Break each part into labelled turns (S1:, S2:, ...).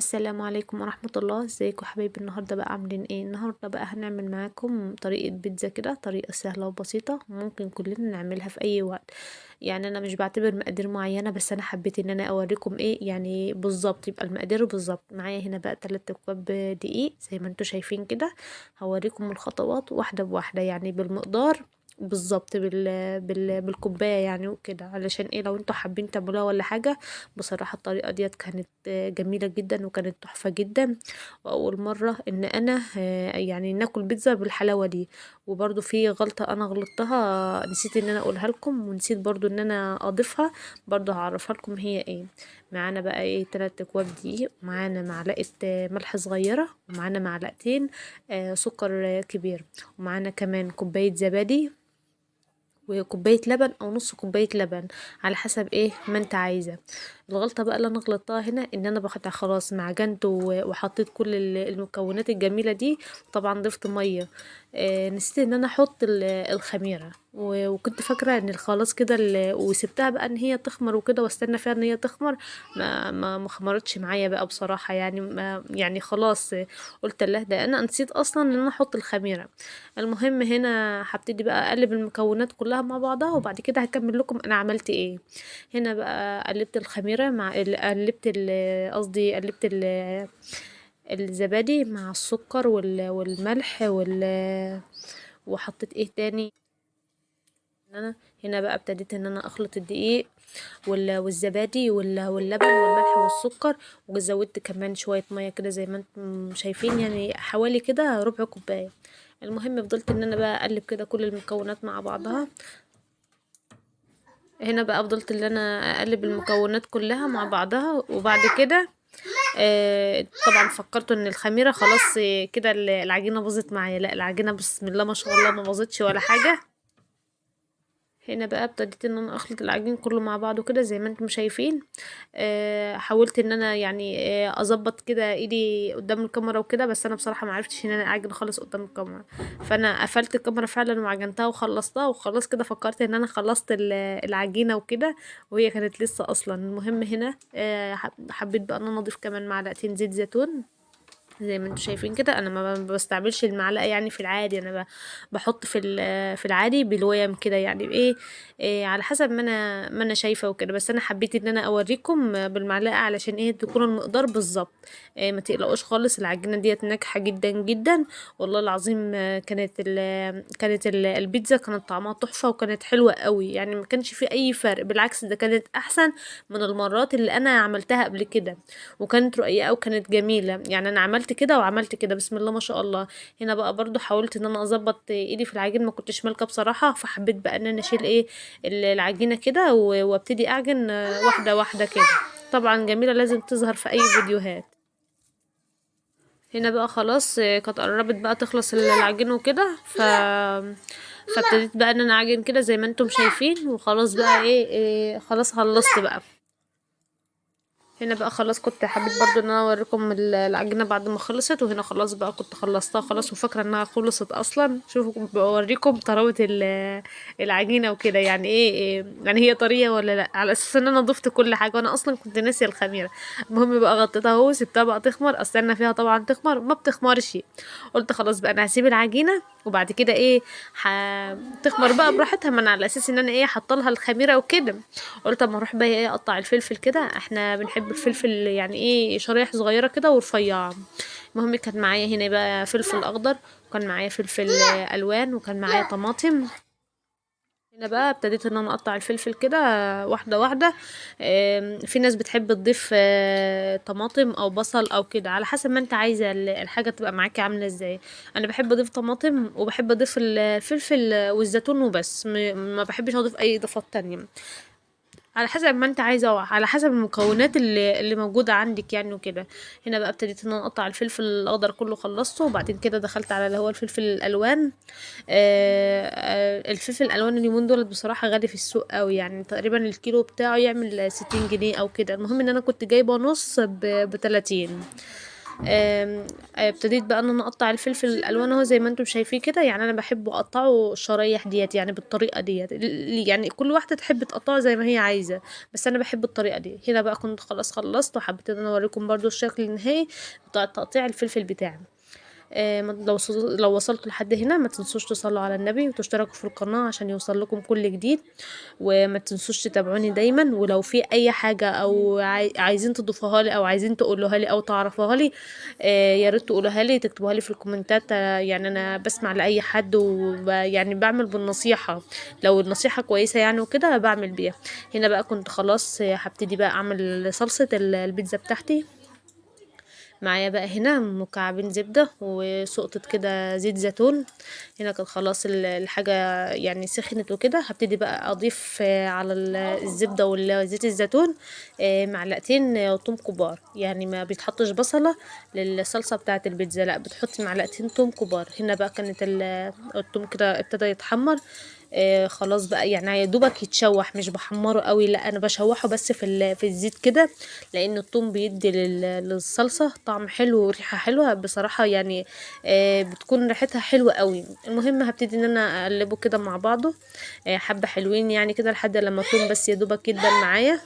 S1: السلام عليكم ورحمة الله. ازيكم حبايبي؟ النهاردة بقى عاملين ايه؟ النهاردة بقى هنعمل معاكم طريقة بيتزا كده، طريقة سهلة وبسيطة ممكن كلنا نعملها في اي وقت. انا مش بعتبر مقادير معينة، بس انا حبيت ان انا اوريكم ايه يعني بالظبط، يبقى المقادير بالظبط. معايا هنا بقى 3 اكواب دقيق زي ما انتم شايفين كده، هوريكم الخطوات واحدة بواحدة، يعني بالمقدار بالظبط، بالكوبايه يعني وكده، علشان ايه لو انتوا حابين تعملوها ولا حاجه. بصراحه الطريقه ديت كانت جميله جدا وكانت تحفه جدا، واول مره ان انا ناكل بيتزا بالحلاوه دي. وبرده في غلطه انا غلطتها نسيت ان انا اقولها لكم، ونسيت برده ان انا اضيفها، برده هعرفها لكم هي ايه. معانا بقى ايه 3 اكواب دقيق، ومعانا معلقه ملح صغيره، ومعانا معلقتين سكر كبير، ومعانا كمان كوبايه زبادي وكوبايه لبن او نص كوبايه لبن على حسب ايه ما انت عايزه. الغلطه بقى اللي انا غلطتها هنا ان انا باخدها خلاص معجنت وحطيت كل المكونات الجميله دي، طبعا ضفت ميه، نسيت ان انا احط الخميره، وكنت فاكره ان خلاص كده وسبتها بقى ان هي تخمر وكده، واستنى فيها ان هي تخمر، ما خمرتش معايا بقى بصراحه، يعني ما يعني خلاص قلت له ده انا نسيت اصلا ان انا احط الخميره. المهم هنا هبتدي بقى اقلب المكونات كلها مع بعضها، وبعد كده هكمل لكم انا عملت ايه. هنا بقى قلبت الخميره مع قلبت قصدي قلبت الزبادي مع السكر والملح وحطيت ايه تاني. انا هنا بقى ابتديت ان انا اخلط الدقيق والزبادي واللبن والملح والسكر، وزودت كمان شويه ميه كده زي ما انتم شايفين، يعني حوالي كده ربع كوبايه. المهم فضلت ان انا بقى اقلب كده كل المكونات مع بعضها. هنا بقى فضلت ان انا اقلب المكونات كلها مع بعضها، وبعد كده طبعا فكرت ان الخميره خلاص كده العجينه باظت معايا، لا العجينه بسم الله ما شاء الله ما باظتش ولا حاجه. هنا بقى ابتديت ان انا اخلط العجين كله مع بعضه كده زي ما انتم شايفين. حاولت ان انا اظبط كده ايدي قدام الكاميرا وكده، بس انا بصراحه ما عرفتش ان انا اعجن خالص قدام الكاميرا، فانا قفلت الكاميرا فعلا وعجنتها وخلصتها وخلاص كده. فكرت ان انا خلصت العجينه وكده، وهي كانت لسه اصلا. المهم هنا حبيت بقى ان انا اضيف كمان معلقتين زيت زيتون زي ما انتم شايفين كده. انا ما بستعملش المعلقه يعني في العادي، انا بحط في العادي بالويم كده، يعني إيه على حسب ما انا شايفه وكده، بس انا حبيت ان انا اوريكم بالمعلقه علشان ايه تكون المقدار بالظبط. إيه ما تقلقوش خالص، العجينه ديت ناجحه جدا جدا والله العظيم. كانت البيتزا كانت طعمها تحفه وكانت حلوه قوي، يعني ما كانش في اي فرق، بالعكس ده كانت احسن من المرات اللي انا عملتها قبل كده، وكانت رقيقه وكانت جميله. يعني انا عملت كده وعملت كده بسم الله ما شاء الله. هنا بقى برضو حاولت ان انا اظبط ايدي في العجين، ما كنتش مالكه بصراحه، فحبيت بقى ان انا اشيل ايه العجينه كده وابتدي اعجن واحده واحده كده. طبعا جميله لازم تظهر في اي فيديوهات. هنا بقى خلاص كانت قربت بقى تخلص العجين وكده، فابتديت بقى ان انا اعجن كده زي ما انتم شايفين، وخلاص بقى ايه خلاص خلصت بقى. هنا بقى خلاص كنت حبيت برضو ان انا اوريكم العجينه بعد ما خلصت، وهنا خلاص بقى كنت خلصتها خلاص وفاكره انها خلصت اصلا. شوفوا بوريكم طراوه العجينه وكده، يعني ايه يعني هي طريه ولا لا، على اساس ان انا ضفت كل حاجه وانا اصلا كنت ناسيه الخميره. المهم بقى غطيتها اهو وسبتها بقى تخمر، استنى فيها طبعا تخمر، ما بتخمرش. قلت خلاص بقى انا هسيب العجينه وبعد كده ايه تخمر بقى براحتها، ما انا على اساس ان انا ايه حاطه لها الخميره وكده. قلت اما اروح بقى ايه اقطع الفلفل كده، احنا بنحب الفلفل يعني ايه شرايح صغيره كده ورفيعه. المهم كان معايا هنا بقى فلفل اخضر، وكان معايا فلفل الوان، وكان معايا طماطم. هنا بقى ابتديت ان انا اقطع الفلفل كده واحده واحده. في ناس بتحب تضيف طماطم او بصل او كده على حسب ما انت عايزه الحاجه تبقى معاكي عامله ازاي. انا بحب اضيف طماطم وبحب اضيف الفلفل والزيتون وبس، ما بحبش اضيف اي اضافات تانية، على حسب ما انت عايزه وعلى حسب المكونات اللي موجوده عندك يعني وكده. هنا بقى ابتديت ان انا اقطع الفلفل الاخضر كله خلصته، وبعدين كده دخلت على اللي هو الفلفل الالوان. الفلفل الالوان اليومين دول بصراحه غالي في السوق قوي، يعني تقريبا الكيلو بتاعه يعمل 60 جنيه او كده. المهم ان انا كنت جايبه نص ب 30. ابتديت بقى ان انا اقطع الفلفل الالوان اهو زي ما انتم شايفين كده. يعني انا بحب اقطعه الشرايح ديت، يعني بالطريقة ديت، يعني كل واحدة تحب تقطعه زي ما هي عايزه، بس انا بحب الطريقة دي. هنا بقى كنت خلاص خلصت، وحبيت ان انا اوريكم برضو الشكل النهائي بتاع تقطيع الفلفل بتاعي. لو وصلتوا لحد هنا ما تنسوش تصلوا على النبي وتشتركوا في القناة عشان يوصل لكم كل جديد، وما تنسوش تتابعوني دايما. ولو في اي حاجة او عايزين تضيفوها لي او عايزين تقولوها لي او تعرفوها لي، يا ريت تقولوها لي، تكتبوها لي في الكومنتات. يعني انا بسمع لاي حد، يعني بعمل بالنصيحة، لو النصيحة كويسة يعني وكده بعمل بيها. هنا بقى كنت خلاص، هبتدي بقى اعمل صلصة البيتزا بتاعتي. معايا بقى هنا مكعبين زبدة وسقطة كده زيت زيتون. هنا كان خلاص الحاجة يعني سخنت وكده. هبتدي بقى أضيف على الزبدة والزيت الزيتون، معلقتين توم كبار. يعني ما بيتحطش بصلة للصلصة بتاعة البيتزا، لا بتحطي معلقتين توم كبار. هنا بقى كانت التوم كده ابتدى يتحمر، خلاص بقى يعني يا دوبك يتشوح، مش بحمره قوي، لا انا بشوحه بس في الزيت كده، لان التوم بيدي للصلصه طعم حلو وريحه حلوة بصراحة، بتكون ريحتها حلوة قوي. المهم هبتدي ان انا اقلبه كده مع بعضه، حبه حلوين يعني كده لحد لما التوم بس يا دوبك يدبل معايا.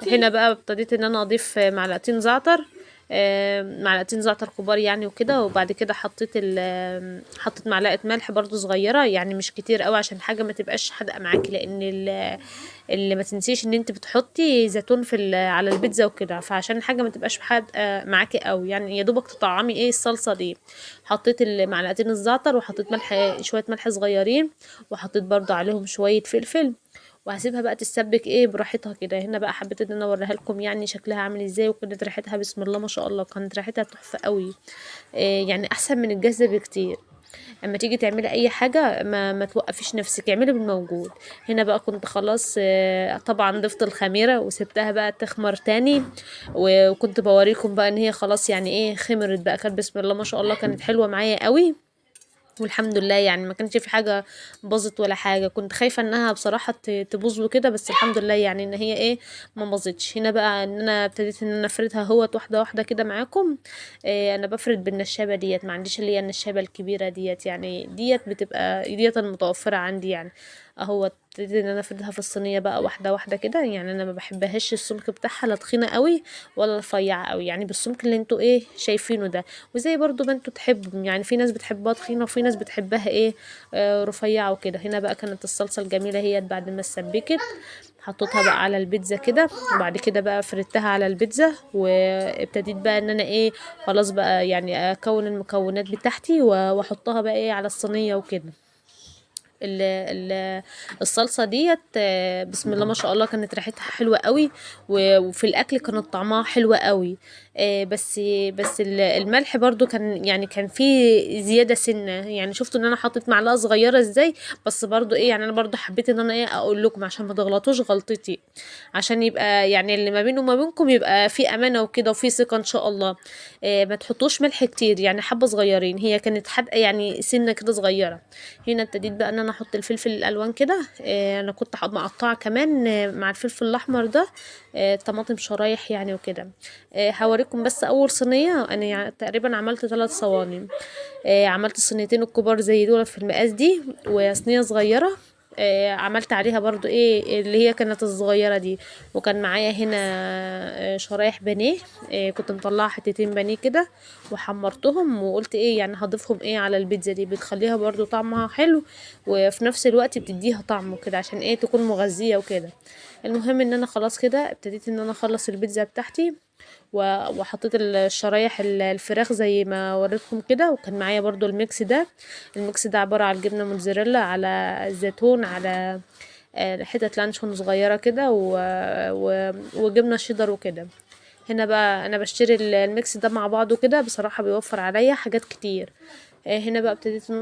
S1: هنا بقى ابتديت ان انا اضيف معلقتين زعتر، معلقتين زعتر كبار يعني وكده. وبعد كده حطيت معلقه ملح برضو صغيرة، يعني مش كتير قوي عشان الحاجة ما تبقاش حادقه معاكي، لان اللي ما تنسيش ان انت بتحطي زيتون على البيتزا وكده، فعشان الحاجة ما تبقاش حادقه معاكي قوي، يعني يا دوبك تطعمي ايه الصلصه دي. حطيت معلقتين الزعتر، وحطيت شوية ملح صغيرين، وحطيت برضو عليهم شوية فلفل، وهسيبها بقى تتسبك ايه براحتها كده. هنا بقى حبيت ان انا اوريها لكم يعني شكلها عامل ازاي، وكانت ريحتها بسم الله ما شاء الله، كانت ريحتها تحفة قوي، يعني احسن من الجاهزة بكتير. اما تيجي تعملي اي حاجة ما توقفيش نفسك، اعملي بالموجود. هنا بقى كنت خلاص، طبعا ضفت الخميره وسبتها بقى تخمر تاني، وكنت بوريكم بقى ان هي خلاص يعني ايه خمرت بقى، كانت بسم الله ما شاء الله كانت حلوة معايا قوي والحمد لله، يعني ما كانش في حاجة باظت ولا حاجة. كنت خايفة انها بصراحة تبوظ وكده، بس الحمد لله يعني ان هي ايه ما باظتش. هنا بقى ان انا ابتديت ان انا افردها اهوت واحدة واحدة كده معاكم. انا بفرد بالنشابه ديت، ما عنديش اللي هي النشابه الكبيرة ديت، يعني ديت بتبقى ديت المتوفرة عندي يعني اهوت. ابتديت ان انا افردها في الصينية بقى واحدة واحدة كده، يعني انا ما بحبهاش السمك بتاعها لا تخينة قوي ولا رفيعة قوي، يعني بالسمك اللي انتوا ايه شايفينه ده، وزي برضو ما انتوا تحبوا، يعني في ناس بتحبها تخينة وفي ناس بتحبها ايه، رفيعة وكده. هنا بقى كانت الصلصه الجميلة هي بعد ما اتسبكت، حطيتها بقى على البيتزا كده، وبعد كده بقى فردتها على البيتزا، وابتديت بقى ان انا ايه خلاص بقى يعني اكون المكونات بتاعتي واحطها بقى ايه على الصينية وكده. الصلصه ديت، بسم الله ما شاء الله كانت ريحتها حلوة قوي، وفي الاكل كانت طعمها حلو قوي. بس الملح برضو كان يعني كان فيه زيادة سنة، يعني شفتوا ان انا حطيت معلقه صغيرة ازاي، بس برضو ايه يعني انا برضو حبيت ان انا ايه اقول لكم عشان ما تغلطوش غلطتي، عشان يبقى يعني اللي ما بيني وما بينكم يبقى في امانه وكده وفي ثقة ان شاء الله. ما تحطوش ملح كتير، يعني حبه صغيرين، هي كانت حادقه يعني سنة كده صغيرة. هنا ابتديت بقى ان انا احط الفلفل الالوان كده، انا كنت مقطعه كمان، مع الفلفل الاحمر ده، طماطم شرايح يعني وكده. هوريكم بس اول صينية، انا تقريبا عملت 3 صواني، عملت الصينيتين الكبار زي دول في المقاس دي، وصينيه صغيرة، عملت عليها برضو ايه اللي هي كانت الصغيرة دي. وكان معايا هنا، شرايح بانيه، كنت مطلعه حتتين بانيه كده وحمرتهم، وقلت ايه يعني هضيفهم ايه على البيتزا دي، بتخليها برضو طعمها حلو وفي نفس الوقت بتديها طعم وكده، عشان ايه تكون مغذيه وكده. المهم ان انا خلاص كده ابتديت ان انا اخلص البيتزا بتاعتي، وحطيت الشرايح الفراخ زي ما وريتكم كده. وكان معايا برضو الميكس ده، الميكس ده عبارة عن جبنة موتزاريلا على زيتون على، حتت لانشون صغيرة كده وجبنة شيدر وكده. هنا بقى انا بشتري ال mix ده مع بعضه كده، بصراحة بيوفر عليا حاجات كتير. هنا بقى ابتديت ان